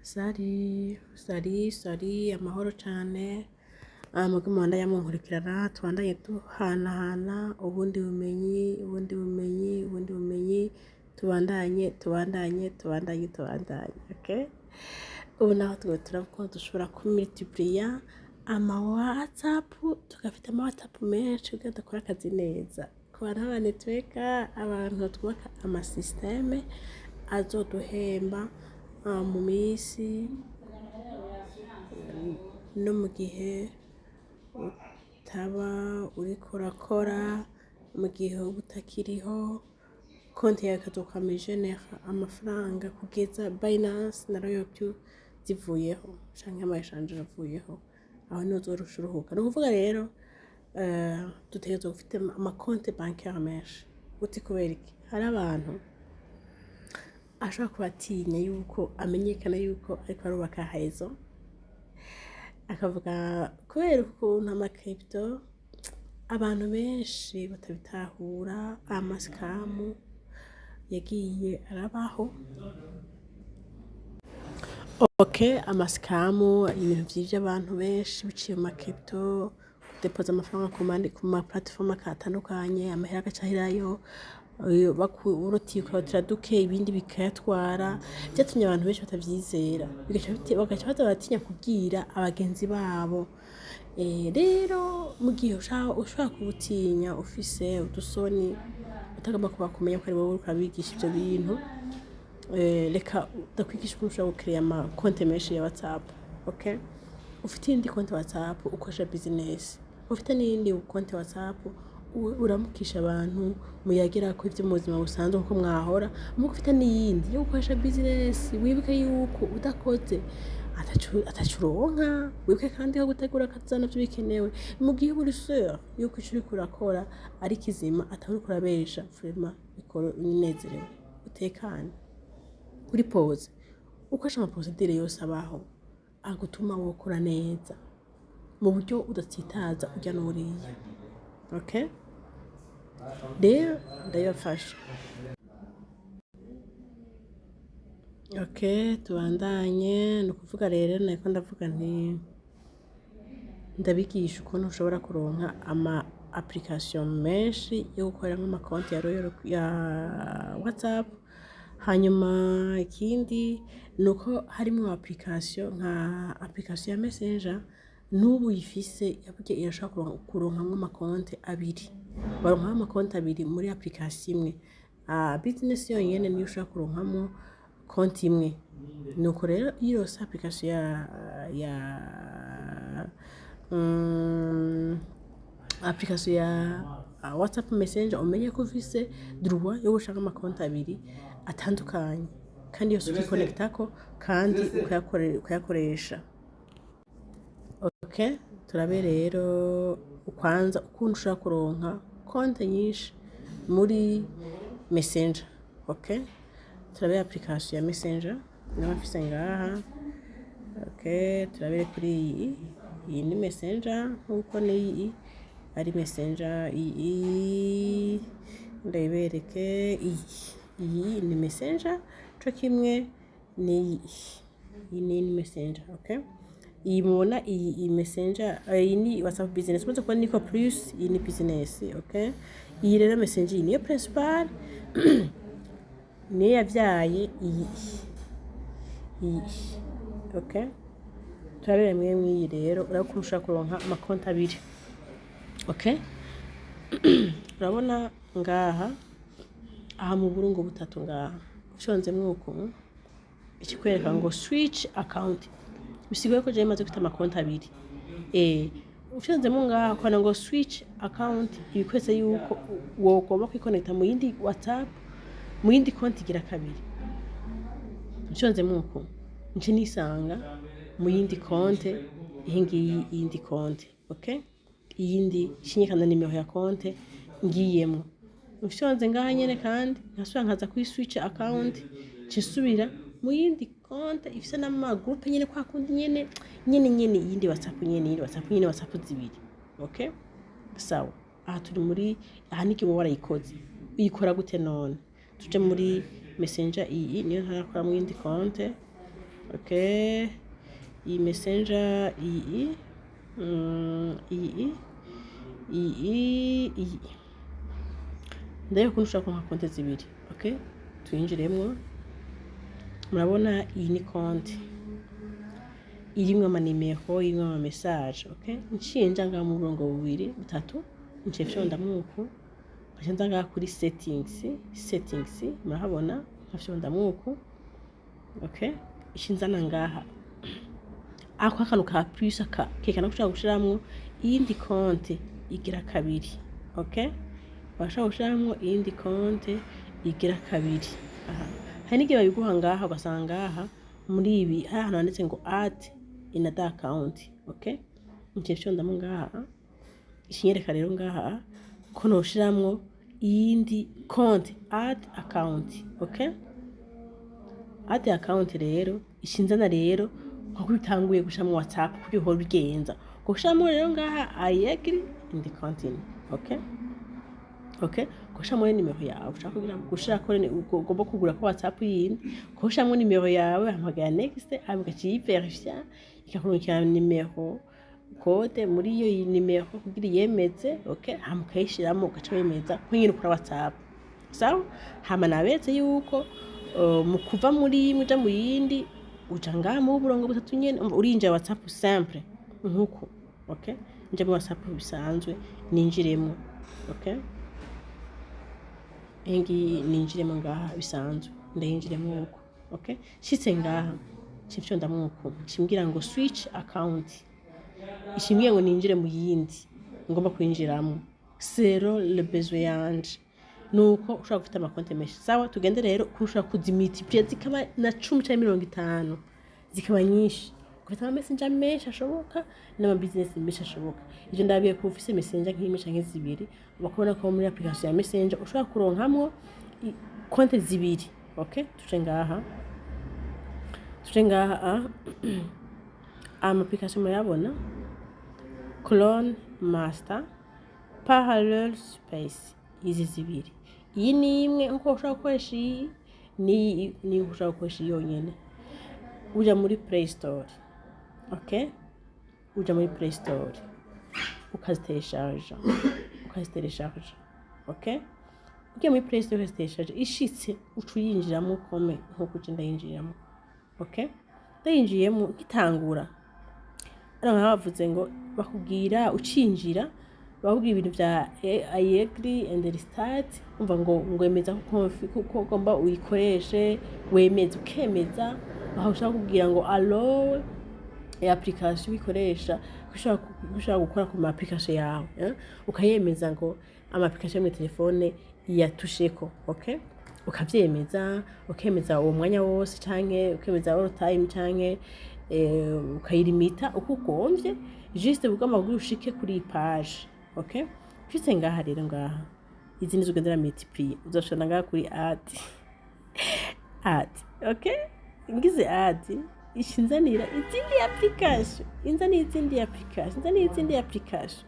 Salut, salut, salut, amahoro cane. Muge mubandanye munkurikirana, tubandanye duhanahana ubundi bumenyi, ubundi bumenyi, ubundi bumenyi, tubandanye, tubandanye, tubandanye, tubandanye, okay? Ubu naho tuba turabona ko dushobora kumultiplier ama WhatsApp, tugafita ama WhatsApp menshi kugira dukore akazi neza. Ku bantu b'aba networker, abantu twubaka ama système azoduhemba mu minsi no mu gihe utaba uriko urakora, mu gihe uba utakiriho, konti yawe ikazokwama igenera amafaranga kugeza Binance na Royal Q zivuyeho canke ama exchange avuyeho, aho niho uzorusha uruhuka. Ni ukuvuga rero dutegerezwa gufita ama compte bancaire menshi. Uti kubera iki? Hari abantu ashobora kuba atinya yuko amenyekana yuko ariko arubaka réseau, akavuga kubera ukuntu ama crypto abantu benshi batabitahura, ama scam yagiye arabaho. Ok, ama scam, ibintu vyivye abantu benshi biciye mu ma crypto, kudepoza amafaranga ku ma plateforme atandukanye, amahera agaca aherayo, urutiye ukarotira duke, ibindi bikayatwara, vyatumye abantu benshi batavyizera, bagaca baza baratinya kubwira abagenzi babo. Rero mu gihe ushobora kuba utinya, ufise udusoni, utagomba kuba kumenya ko ari wowe uriko urabigisha ivyo bintu, reka ndakwigisha ukuntu ushobora gukereya ama konte menshi ya WhatsApp, okay? Ufite iyindi konte WhatsApp ukoresha business, ufite n'iyindi konte WhatsApp uramukisha abantu, muyagirako ivyo mu buzima busanzwe nkuko mwahora muga. Ufite n'iyindi yo gukoresha business. Wibuke yuko udakoze ataco uronka. Wibuke kandi ko gutegura akazoza navyo bikenewe mu gihe uba uri sûr yuko ico uriko urakora ari kizima, atari uriko urabesha. Vraiment bikore unezerewe, utekane, uri posé, ukoresha ama procédure yose abaho agutuma wokora neza mu buryo udatsitaza urya n'uriya. Okay, rero ndabibafasha. Okay, tubandanye. Ni ukuvuga rero nariko ndavuga nti ndabigisha ukuntu ushobora kuronka ama application menshi yo gukoreramwo amakonti ya Royal ya WhatsApp. Hanyuma ikindi ni uko harimwo application nka application ya Messenger, n'ubu uyifise burya irashobora kuronkamwo amakonti abiri. Baronkamwo amakonti abiri muri application imwe. Business yonyene niyo ushobora kuronkamwo konti imwe. Nuko rero iyo uronse application ya application ya WhatsApp Messenger, umenye ko ufise droit yo gushaka amakonti abiri atandukanye, kandi yose ukikonectako kandi ukayakoresha. Okay, turabe rero kwanza ukuntu ushobora kuronka konti nyinshi muri Messenger. Okay, turabe application ya Messenger naba mfise ngaha. Okay, turabere kuri iyi. Iyi ni Messenger nkuko n'iyi ari Messenger. Iyi ndayibereke. Iyi ni Messenger co kimwe n'iyi. Iyi ni Messenger. Okay, iyi mubona, iyi Messenger, iyi ni WhatsApp Business. Umaze kubona niko plus, iyi ni business. Okay, iyi rero Messenger, iyi niyo principal, niyo yavyaye iyi. Okay, turabere mwe mw'iyi rero, urabona ko ushobora kuronka amakonti abiri. Okay, urabona ngaha, aha mu burungu butatu ngaha, ufyonzemwo uku, ikikwereka ngo "switch account", bisigaye ko jewe maze gufita amakonti abiri. Ufyonzemo ngaha ukabona ngo "switch account", ibikwese yuko wogomba kwikonekta mu yindi WhatsApp, mu yindi konti igira kabiri. Mfyonzemo uku, nce nisanga mu yindi konte iyi ngiyi, iyindi konte. Okay, iyindi shinyikana nimero ya konte ngiyemwo. Mfyonze ngaha nyene kandi nkasubira nkaza kuri "switch account", nce nsubira mu yindi konte ifise n'ama groupe nyene, kwa kundi nyene nyene nyene, iyindi WhatsApp nyene, iyindi WhatsApp nyene, WhatsApp zibiri. Okay, sawa. Aha turi muri aha niki uba warayikoze. Uyikora gute none? Tuje muri Messenger. Iyi niyo ntarakora mu yindi konte. Okay, iyi Messenger, iyi, iyi, iyi, iyi. Ndayo ukuntu ushobora kuronka konte zibiri. Okay, tuyinjiremwo. Murabona iyi ni konti irimwo amanimero, irimwo ama message. Okay, nciye nja ngaha mu burongo bubiri butatu, nciye fyondamwo uku, nkaca nza ngaha kuri settings. Settings murahabona, nkafyondamwo uku. Okay, ishinzana ngaha ako akantu ka plus aka kerekana ko ushobora gushiramwo iyindi konti igira kabiri. Okay, urashobora gushiramwo iyindi konti igira kabiri. Aha hari n'igihe babiguha ngaha, ugasanga ngaha muri ibi hari ahantu handitse ngo "add another account". Okay, nciye fyondamwo ngaha, ikinyereka rero ngaha ko noshiramwo iyindi konti, add account. Okay, add account rero ishinzana rero nko bitanguye gushiramwo WhatsApp, kuburyo uhora ubigenza gushiramwo rero ngaha "I agree and continue". Okay, gushiramwo nimero yawe ushaka kugira gushirako, ugomba kugura ko WhatsApp yindi, gushiramwo nimero yawe, hamagara next, hama ugaca uyiverifya, ikakurungikira nimero, code muri iyo nimero kugira iyemeze. Okay, hama ukayishiramo, ugaca wemeza ko nyine ukora WhatsApp. Sawa, hama naberetse yuko mu kuva muri imwe uja mu yindi, uja ngaha mu burongo butatu nyene, umva urinjira WhatsApp simple nkuko. Okay, nje muri WhatsApp bisanzwe, ninjiremo. Okay, iyi ngiyi ninjiremo ngaha bisanzwe, ndayinjiremo uko. Okay, shitse ngaha cimfyondamwo uko, cimbwira ngo "switch account", ishimbwiye ngo ninjire mu yindi ngomba kwinjiramo selon le besoin yanje. Nuko ushobora gufite amakonti menshi. Sawa, tugende rero ukuntu ushobora kuzimultiplier zikaba na 10 canke 50, zikaba nyinshi, ugafite ama messenger menshi ashoboka n'ama business menshi ashoboka. Ivyo ndabiye ku ufise Messenger nk'imwe canke zibiri, bakubona ko muri application ya Messenger ushobora kuronkamwo konti zibiri. Okay, tuje ngaha, ama application murayabona: Clone Master, Parallel Space. Izi zibiri, iyi ni imwe nkuko ushobora gukoresha iyi, ni ushobora gukoresha iyi yonyene. Uja muri Play Store, okay, uja muri Play Store ukazitereshaje. Okay, ugiye muri Play Store ukazitereshaje, ishitse uca uyinjiramo kome nkuko uje ndayinjiramo. Okay, ndayinjiyemo, nkitangura hano bavuze ngo bakubwira ucinjira, bakubwira ibintu vya "I agree and restart". Umva ngo wemeza ko ugomba uyikoreshe, wemeza, ukemeza. Aho ushaka kubwira ngo allow application uyikoresha, ko ushobora gukora ku ma application yawe, eh? Ukayemeza ngo ama application yo muri telefone iyatusheko. Okay, ukavyemeza, ukemeza uwo mwanya wose canke ukemeza all time, canke ukayirimita uko ugomvye, juste ugomba kugira ushike kuri iyi page. Okay, ushitse ngaha rero, ngaha izi nizo ugendera multiplier, uzoshona ngaha kuri add. Add, okay, ngize add, ishinzanira izindi application, inzanira izindi application, inzanira izindi application,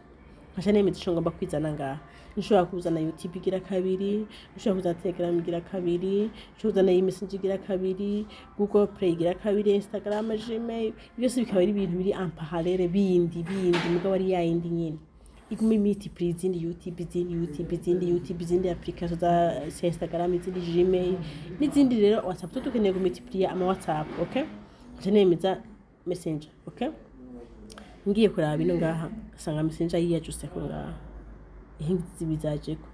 nkaca nemeza ico ngomba kwizana ngaha. Nshobora kuzana YouTube igira kabiri, nshobora kuzana Telegram igira kabiri, nshobora kuzana iMessage igira kabiri, Google Play igira kabiri, Instagram, Gmail, byose bikaba ari ibintu biri en parallèle bindi bindi, mugabo ari yayindi nyene iguma imultiplie izindi YouTube, izindi YouTube, izindi YouTube, izindi application za Instagram, izindi Gmail n'izindi. Rero WhatsApp tu dukeneye kumultiplier ama WhatsApp. Okay, nkaca nemeza Messenger. Okay, ngiye kuraba ino ngaha, ngasanga Messenger yiyajuseko ngaha, ihingi bizajeko,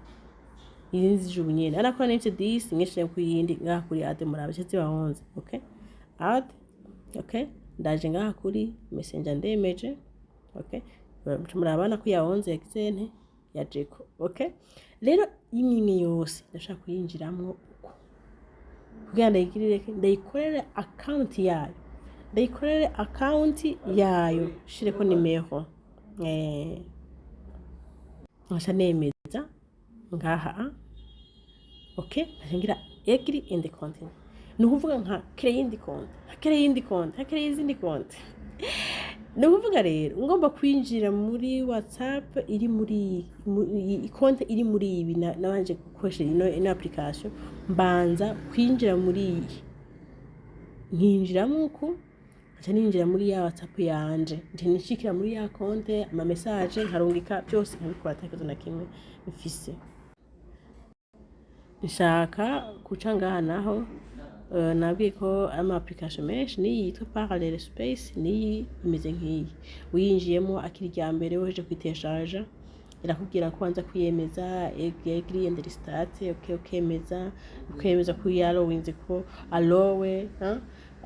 izindi zije ubu nyene arakora n'ivyo disi nyinshi ku yindi ngaha kuri add, murabe ce ziba 11. Okay, add. Okay, ndaje ngaha kuri Messenger, ndemeje. Okay, murabana ko ya 11 yagize nte? Yajeko. Okay, rero imwe imwe yose ndashaka kuyinjiramwo uko kugira ndayigirire, ndayikorere account yayo, ndayikorere account yayo, shireko nimero, nkaca nemeza ngaha. Okay, nkaca ngira agree and continue. Ni ukuvuga nka créer iyindi konti, nka créer iyindi konti, nka créer izindi konti. Ni ukuvuga rero ngomba kwinjira muri WhatsApp iri muri konti iri muri ibi, nabanje gukoresha ino application, mbanza kwinjira muri iyi. Nkinjiramo uku, nca ninjira muri ya WhatsApp yanje, nca nishikira muri ya konte, ama message nkarungika, byose nkabikora ata kibazo na kimwe mfise. Nshaka guca ngaha naho, nabwiye ko ama application menshi, niyi yitwa Parallel Space, niyi imeze nk'iyi. Uyinjiyemo akiri irya mbere, weje kwiteshaja, irakubwira ko wanza kwiyemeza, agree and restart, okay, ukemeza, ukemeza ko yarowinze, ko allow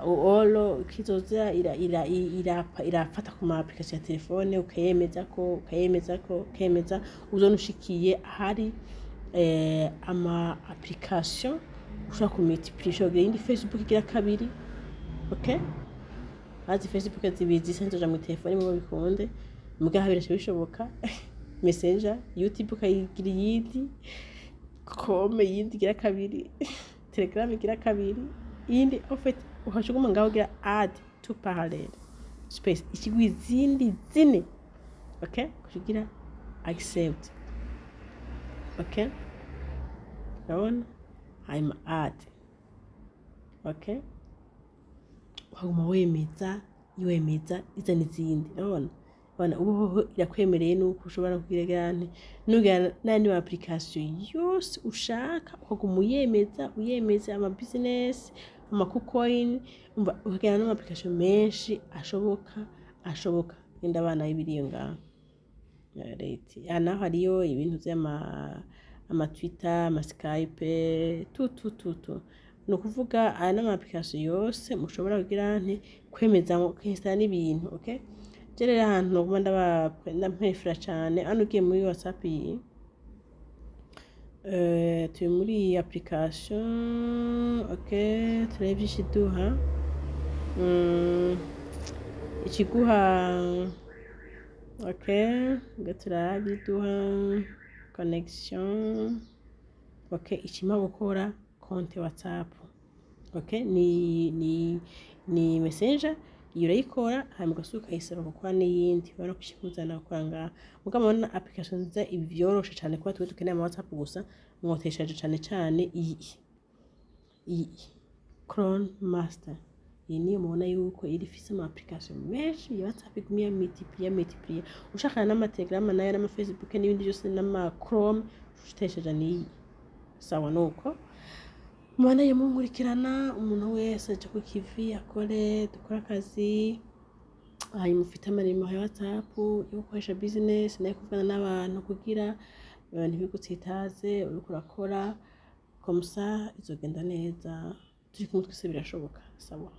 olo kizoza irafata ku ma application ya telefone, ukayemeza ko, ukayemeza ko, ukemeza. Uzona ushikiye ahari ama application ushobora kumultiplier, ushobora kugira iyindi Facebook igira kabiri, okay? Hazi Facebook zibiri zisa nzoja mu telefone imwe bikunde, mugaha biraca bishoboka. Messenger, YouTube ukayigira iyindi, Chrome yindi igira kabiri, Telegram igira kabiri iyindi. En fait, ukaca uguma ngaho ugira add to Parallel Space, ikigwa izindi zine, okay? Ukaca ugira accept, okay? Urabona, hanyuma add, okay? Ukaguma wemeza, wemeza, izana izindi. Urabona, urabona ubu hoho irakwemereye nuko ushobora kugira nti nugira n'ayandi ma application yose ushaka, ukaguma uyemeza, uyemeza, ama business, ama KuCoin, umva, ukagira n'ama application menshi ashoboka, ashoboka. Genda abana y'ibiriyo ngaho leta. Aha naho hariyo ibintu vy'ama ama Twitter, ama Skype, tu tu tu tu. Ni ukuvuga aya n'ama application yose mushobora kugira nti kwemeza, kwinstalla n'ibintu, okay? Je rero ahantu noguma ndamprefera cane hano, ugiye muri WhatsApp iyi, turi muri iyi application, okay? Turebe vyinshi iduha. Ikiguha, okay, ngo turabe iduha connection, okay? Ikima gukora konte WhatsApp, okay? Ni Messenger iyo urayikora, hanyuma ugasubira ukayisaba gukora n'iyindi, urabona ko ikikuzana gukora ngaha. Mugabo murabona application nziza, ibi vyoroshe cane kuba twe dukeneye ama WhatsApp gusa, mwoteshaje cane cane iyi Clone Master. Iyi niyo mubona yuko iri ifise ama application menshi ya WhatsApp, iguma iya multiplier, multiplier. Ushaka n'ama Telegram nayo, n'ama Facebook, n'ibindi byose, n'ama Chrome, utesheje niyi. Sawa, nuko mubandanye munkurikirana. Umuntu wese aje ku kivi, akore, dukore akazi. Hanyuma ufite amanimero ya WhatsApp yo gukoresha business nayo kuvugana n'abantu kugira ntibigutsitaze uriko urakora, comme ça izogenda neza. Turi kumwe twese, birashoboka. Sawa.